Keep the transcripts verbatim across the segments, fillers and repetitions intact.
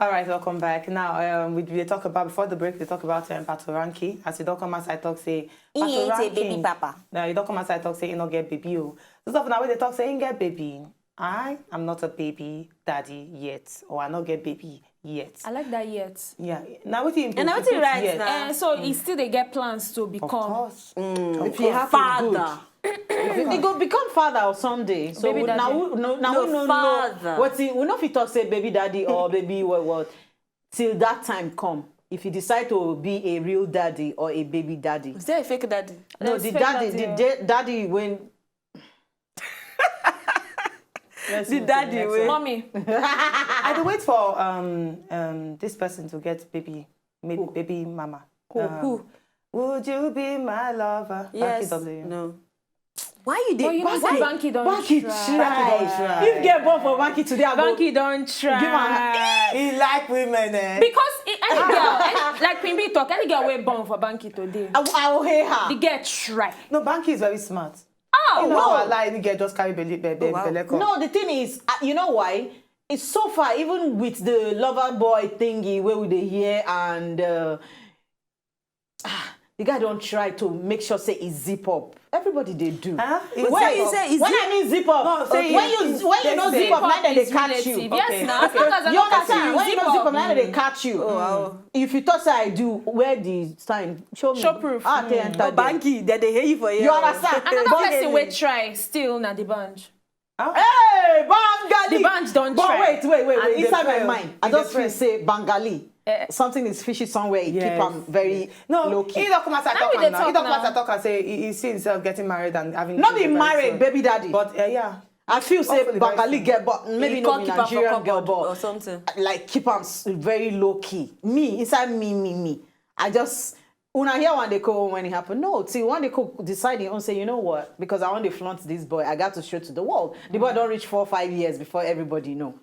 All right, welcome back. Now, um, we, we talk about, before the break, we talk about um, Patoranking. As you don't come as I talk, say, He ain't a Patoranking. Baby papa. Now, you don't come as I talk, say, he not get baby. Oh. So, stuff now, when they talk, say, he get baby. I am not a baby daddy yet, or I not get baby yet. I like that yet. Yeah. Now, what do you And now what do you write now? Uh, so he still they get plans to Of become. Course. If you have Father. Good. He go become father or someday. So Baby we, now daddy. we, no, now No, we no father. Know what he, we no fit talk say baby daddy or baby what what. Till that time come, if he decide to be a real daddy or a baby daddy. Is there a fake daddy? No, Let's the fake daddy, daddy. The da- daddy when The daddy way. Mommy. I dey wait for um um this person to get baby, maybe baby mama. Um, Who? Would you be my lover? Yes. Banky W. No. Why you But dey? you know Why say you- Banky don't Banky try. try. Banky don try. If get born for Banky today, I go Banky don't try. give am. He like women, eh? Because i- any girl, any, like Queen B talk, any girl wey born for Banky today, I, I will hate her. the girl try. No, Banky is very smart. Oh, No, I lie. Any girl just carry belle, belle, Oh, wow. belle come. No, the thing is, uh, you know why? It's so far, even with the lover boy thingy where we dey hear and uh, ah, the guy don't try to make sure say he zip up. Everybody they do. Huh? When Why you you say he when zip- I mean zip up, No, say when he- you when you they know say- zip up, now then they is catch you. relative. Yes, Okay. now as long as I You don't catch understand? you, When you zip know zip up. up, now then they catch you. Oh, wow. If you talk say I do, where the sign? Show me. Show proof. Ah, they Mm. enter No, there. Banky, they dey hear you for here. You understand? Another But- person wey try still na the band. Hey, Bangali. The band don't But try. wait, wait, wait, wait. And Inside the my friend. mind, I And the just feel friend. Say Bangali. Eh. Something is fishy somewhere. He keep Yes. am very No, low key. he don't come as I Now talk we am dey now. talk He don't come now. as I talk and say he, he see himself getting married and having Not children be very married, soon. Baby daddy. But uh, yeah. I feel say Hopefully very Bangali soon. get, but maybe He not can't be keep am for Nigerian girl, cupboard but or something. Like keep am s- very low key. Me inside me, me, me. I just when I hear one they call when it happened. No, see one they call deciding on say you know what, because I want to flaunt this boy. I got to show to the world. The boy don't reach four five years before everybody know.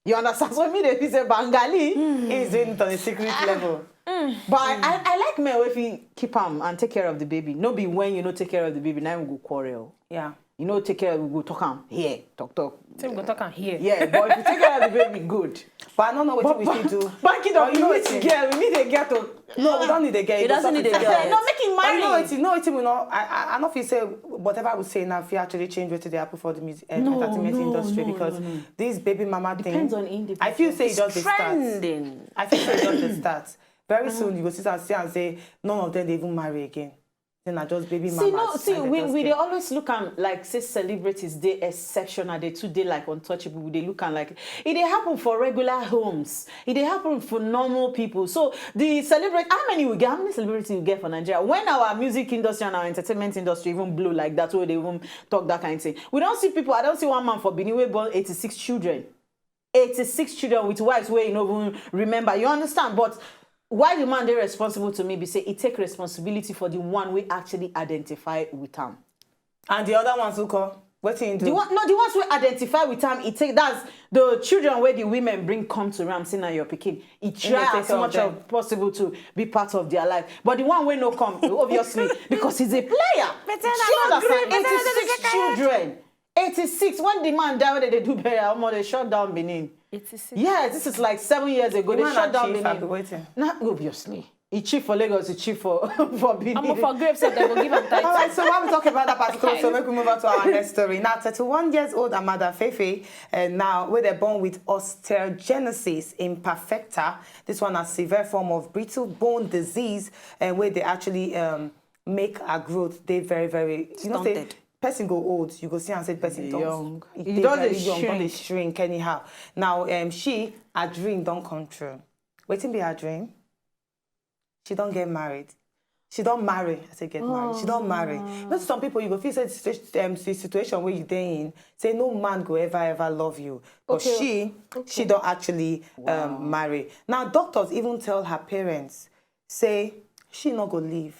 You understand? So me they feel say Bangali. He's doing it on a secret level. But I, I, I like men if he keep am and take care of the baby. No be when you know take care of the baby, now we go quarrel. Yeah. You know take care of we go talk am here, talk talk. Say we go talk am here. Yeah, but if you take care of the baby, good. But I don't know what we still do. Banky But don't you know meet wetin? Girl, we need a girl to. No, we don't need a girl. He doesn't need a girl. No, make him But you know marry. Wetin? No, wetin we know. I, I, I know if you say whatever I would say now, if you actually change what they happen for the music and No, entertainment no, industry no, because no, no. This baby mama Depends thing. On individual. I feel say it just dey start. Trending. I feel say it just dey start. Very soon you go sit and see and say none of them dey even marry again. Then I just baby mama. See, no, see, we, we they always look at like say celebrities they exceptional, they too they like untouchable, they look at like it they happen for regular homes, it they happen for normal people. So the celebrity, how many we get, how many celebrities we get for Nigeria? When our music industry and our entertainment industry even blow like that, where they even talk that kind of thing, we don't see people. I don't see one man for Benin we born eighty-six children. eighty-six children with wives where you no even remember. You understand? But why the man they responsible to me be say he take responsibility for the one we actually identify with him. And the other ones who call, what thing do? The one, no, the ones we identify with him, he take that's the children where the women bring come to him, saying now your picking. He try take as care of much them. As possible to be part of their life. But the one we no come, obviously, because he's a player. But then She I'm not understand? great. Eighty-six children. Eighty-six. When the man died, when they do burial, omo, they shut down Benin. Eighty-six. Yes, this is like seven years ago. The They man shut na down chief, Benin. Abi, wetin? Nah, obviously. He chief for Lagos, he chief for, for Benin. I'm for grapes, so they go give am All title. Right, so while we talk about that particular, so make we move on to our next story. Now, thirty-one years old Amada Fefe, and now where they're born with osteogenesis imperfecta. This one a severe form of brittle bone disease, and where they actually um, make her growth. They very, very, you know, say Stunted. Person go old, you go see and say person Dey don young. e He dey don very dey young, don dey shrink. Shrink anyhow. Now, um, she her dream don come true. Wetin be her dream? She don get married. She don marry. I say get married. She don marry. You know, some people you go feel say the situa- um, the situation where you dey in, say no man go ever ever love you. But Okay. She she don actually um, marry. Now doctors even tell her parents say she no go leave.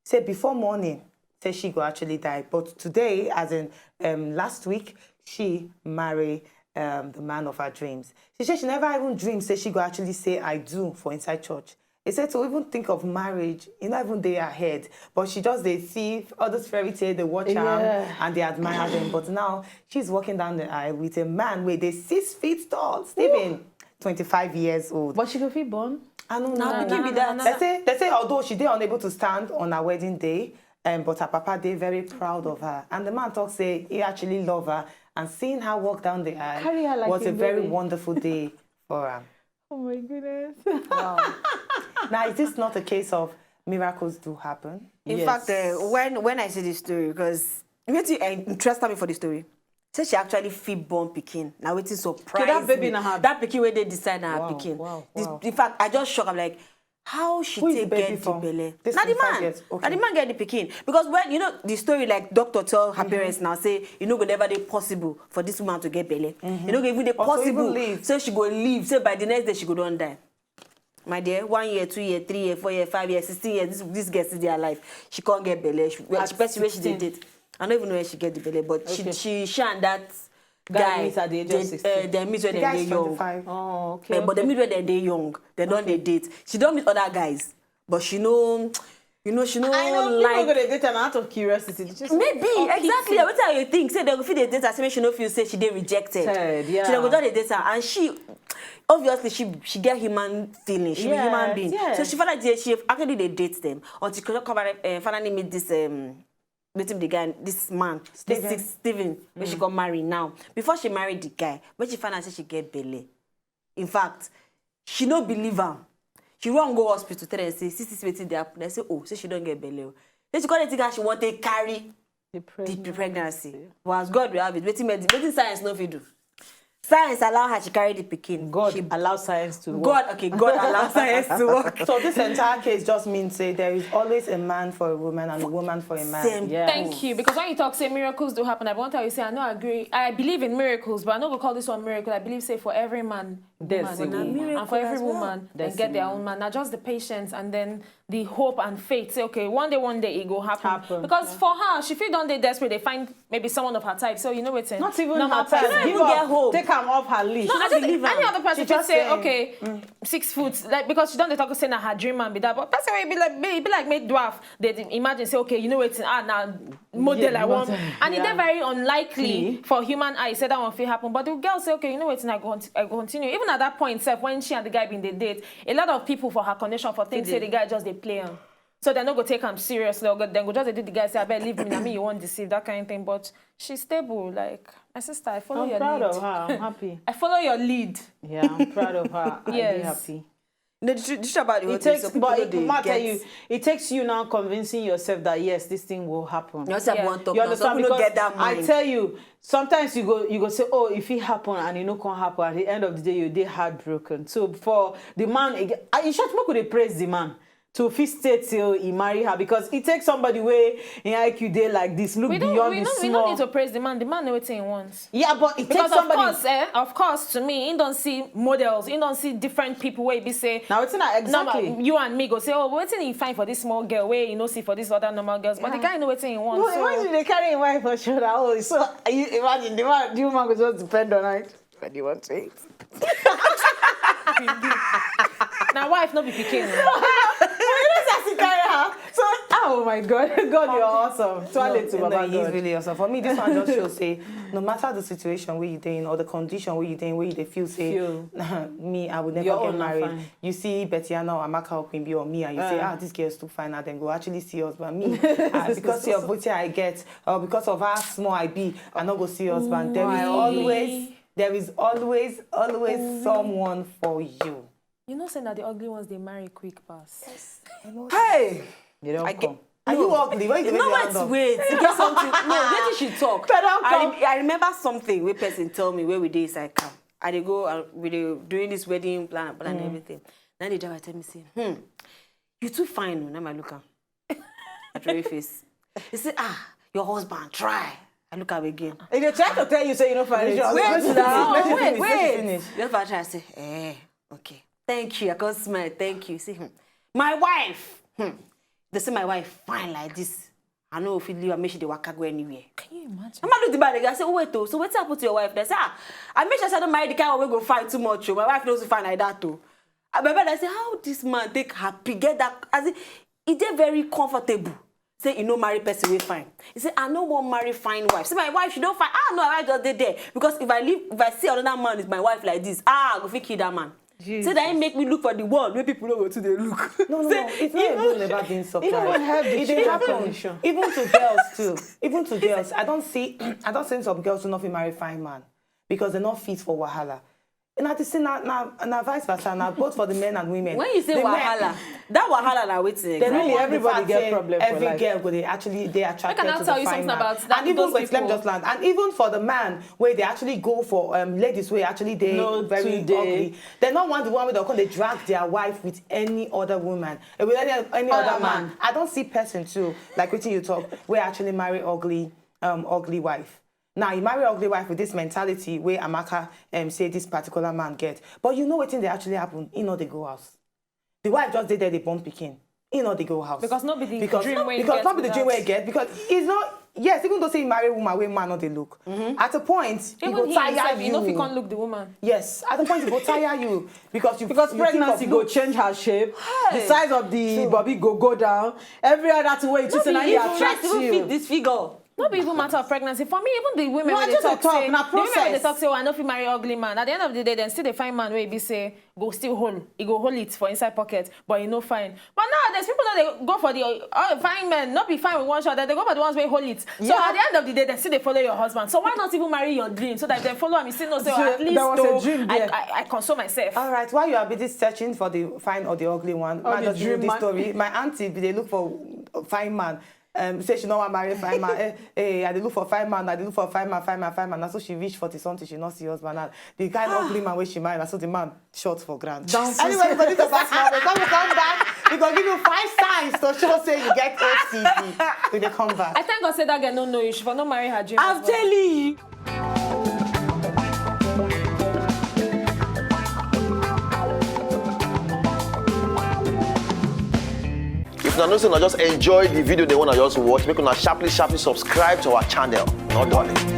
Say before morning, say she go actually die. But today, as in um, last week, she marry um, the man of her dreams. She said she never even dream say she go actually say I do for inside church. He said to even think of marriage, e no even dey her head. But she just dey see all those fairy tale, dey watch am Yeah. and dey admire them. But now she's walking down the aisle with a man wey dey six feet tall. Stephen, twenty-five years old. But she go fit born. I don't Na know. pikin be that. They say they say although she dey unable to stand on her wedding day, um, but her papa dey very proud of her, and the man talk say he actually love her, and seeing her walk down the aisle Carry her like was a a very baby. Wonderful day for her. Oh my goodness. Now, is this not a case of miracles do happen? In Yes. fact, uh, when when I see this story, because wetin interest me for the story, say she actually fit born pikin. Now wetin surprise Okay, that baby me. Na her. That pikin wey dey decide na her Wow, pikin. Wow, This- wow. In fact, I just shock. I'm like, how she Who is take the baby get for? the belle? This Na the twenty-five man. Years. Na Okay. The man get the pikin, because when you know the story, like doctor tell her parents now say you know go never dey possible for this woman to get belle. You know go even dey Or to even possible. Live. So she go live. Say by the next day she go don die. My dear, one year, two year, three year, four year, five year, sixteen years. This this girl still dey alive. She can't get belle. She, well, At she person where she dey sixteen. Date. I don't even know where she get the belle, but she Okay. she she and that Guy guy. meet at the age they, of sixteen. Uh, they meet when The they guy dey is young. twenty-five. Oh, okay. Eh, but they Okay. meet when they dey young. They don't dey date. She don't meet other guys, but she know, you know, she know I know like. People go dey date am out of curiosity. Just Maybe oh, exactly. I will tell you things. Say they go fit dey date her. Say make she no feel say she dey rejected. Ted, yeah. So they go just dey date her, and she obviously she she get human feelings. She be human Yes, being. yes. So she feel like she actually dey date them until she come uh, finally meet this um wetin be the guy, this man, this Steven. six Steven, when she got married now. Before she married the guy, when she found out say she get belle, in fact, she no believe am. She run go hospital, tell them say, see, see, see wetin dey happen. They say, oh, say she don't get belle. Then she come dey think how she want to carry the the pregnancy. But as God will have it, wetin med- wetin science no fit do. Science allow her to carry the pikin. God She, allow science to work. God, okay, God allow science to work. So this entire case just means say there is always a man for a woman and a woman for a man. Same. Yeah. Thank you. Because when you talk say miracles do happen, I want to tell you say I no agree. I believe in miracles, but I no go call this one miracle. I believe say for every man, There's woman, a and woman. and for every woman, There's then get a their woman. Own man. Now just the patience and then the hope and faith. Say okay, one day, one day it go happen. Happen. Because for her, she feel don't dey desperate. They find maybe someone of her type. So you know what? Not even Not her my type. person. Give Even get up. Hope. Take am off her list. No, I just, believe any am. Other person She fit just say saying. Okay, six foot, like because she don't dey talk say na her dream man be that, but person will be like be, be like make dwarf. They dey imagine say okay, you know what? Ah, now model Yeah, I want, model. And it Yeah. Dey very unlikely Lee. For human eye say that one fit happen. But the girl say okay, you know what? I go cont- I go continue. Even at that point, self when she and the guy been dey date, a lot of people for her connection for things say the guy just dey play am. So they no go take am seriously. Or go- then go just dey do the guy say, I bet leave me, na me you want deceive, that kind of thing. But she's stable. Like my sister, I follow I'm your proud lead. Of her. I'm happy. I follow your lead. Yeah, I'm proud of her. I Yes. Be happy. No, the tr- the truth about the whole It thing, takes, some people but no it, dey ma tell get- you, it takes you now convincing yourself that yes, this thing will happen. You understand? Yeah. One talk You now. Some understand? people no Because get that I mind. Tell you, sometimes you go, you go say, oh, if it happen and it no come happen, at the end of the day, you dey heartbroken. So for the man, ag- ah, in short, make we dey praise the man to fit stay till he marry her because it takes somebody wey in I Q dey like this, look We don't, beyond we, the don't, we small. Don't need to praise the man. The man know what he wants. Yeah, but it Because takes of somebody. Course, eh, of course, to me, he don't see models. He don't see different people where he be say. Now, wetin I Normal, exactly? You and me go say, oh, wetin he find for this small girl where he no see for these other normal girls. But the guy know what he wants. But So. Imagine they carry him wife for shoulder. Oh, so you imagine the man, the woman go just depend on her. What do you want to eat? Now wife no be pikin. Carry her. So, oh my God, God, you're awesome. Toilet to No, Baba no, he's God. Really awesome. For me, this one just shows say no matter the situation where you dey in or the condition where you dey in, where you dey feel say Feel. Me, I would never Your get own na Married. Fine. You see Betty Anna or Amaka Okpinbi or me, and you say, Ah. Ah, this girl is too fine. And then go actually see husband. Me, ah, because of what I get or because of how small I be, I no go see husband. There is Wow. Always, there is always, always someone for you. You know, say that the ugly ones they marry quick pass. Hey, You don't I come. get. Are you ugly? Why you No, dey wait, hand up? Wait. You get something. No, wetin she talk. But don't I, come. rem- I remember something where person tell me where we dey inside camp. I dey go and we dey doing this wedding plan, plan everything. Now the driver tell me say, hmm, you too fine. Oh. Now I look am. I try face. He say, ah, your husband try. I look am again. He dey try to tell you say you no find Wait, it. wait, Wait, Let me now, finish, wait, let me wait. Finish. Then I try say, eh, okay. Thank you. I come smile. Thank you. See, hmm. My wife. Hmm. They say my wife fine like this. I no fit leave her make she dey waka go anywhere. Can you imagine? I'm not the bad. I say, oh, wait, oh. So what happened to your wife? They say, ah, I make sure I don't marry the kind of wey go fine too much. Oh. My wife no too fine like that, oh. Ah, my brother say, how this man take happy get that? As in, he dey very comfortable. say e no marry person wey fine. He say, "I no wan marry fine wife." See, my wife, she don fine. Ah, no, I just dey there. Because if I leave, if I see another man with my wife like this, ah, I go fit kill that man. Say that he make me look for the one wey people no go too dey look. No, no, no. It's not even about being surprised. It dey happen. Even to girls too. Even to girls. I don't see, I don't see some girls who no fit marry fine man because they no fit for wahala. And I think na, na, na vice versa, na both for the men and women. When you say wahala, that wahala na wetin? Really, everybody get problem for every life. Girl go dey actually dey attracted Make I now to tell the you fine something man. About that, And even those with, let me people. Just land. And even for the man, where they actually go for um, ladies where actually they No, very today. Ugly. They don't want the one where they come they drag their wife with any other woman, eh, with any, any other, Other man. man. I don't see person too like wetin you talk where actually marry ugly, um, ugly wife. Now you marry ugly wife with this mentality where Amaka um, say this particular man get, but you know wetin dey actually happen. He no dey go house. The wife just dey there dey born pikin. He no dey go house Because no be the because dream wey you because get not be the with dream that. Wey you get because he's not. Yes, even though say you marry woman wey man no dey look. At a point, Even he go he tire himself, you. You no fit come look the woman. Yes, at a point he go tire you because you Because you think of pregnancy go looks. Change her shape, the size of the body go go down, every other thing wey you think say na e Even attract even fit you. This figure. No be even matter of pregnancy. For me, even the women No, wey I dey just dey talk, talk, say, na the women wey dey process. Talk say, "Oh, I no fit marry ugly man." At the end of the day, dem still dey find man wey be say go still hold. E go hold it for inside pocket, but e no fine. But nowadays, people no dey go for the uh, fine men. No be fine with one shot. Dem dey go for the ones wey hold it. So Yeah. At the end of the day, dem still dey follow your husband. So why not even marry your dream so that if dem follow am, you still know say, So oh, at least there was a though, dream I, there. I, I console myself. All right, while you are busy searching for the fine or the ugly one, Or I the just give you dream this man. Story. My auntie be dey look for a fine man. Um, say she no wan marry fine man. Eh, eh, I dey look for fine man. I dey look for fine man, fine man, fine man. Now so she reach forty something, she no see husband. Now the kind of ugly man wey she marry, na so the man short for ground. Anyway, we go need to pass now. When we come back, we go give you five signs to show say you get O C D. We dey come back. I thank God say that girl no know you. She for no marry her dream. I'm husband. Telling you. If una know say una just enjoy the video, they wanna just watch, make una sharply, sharply subscribe to our channel. Not done.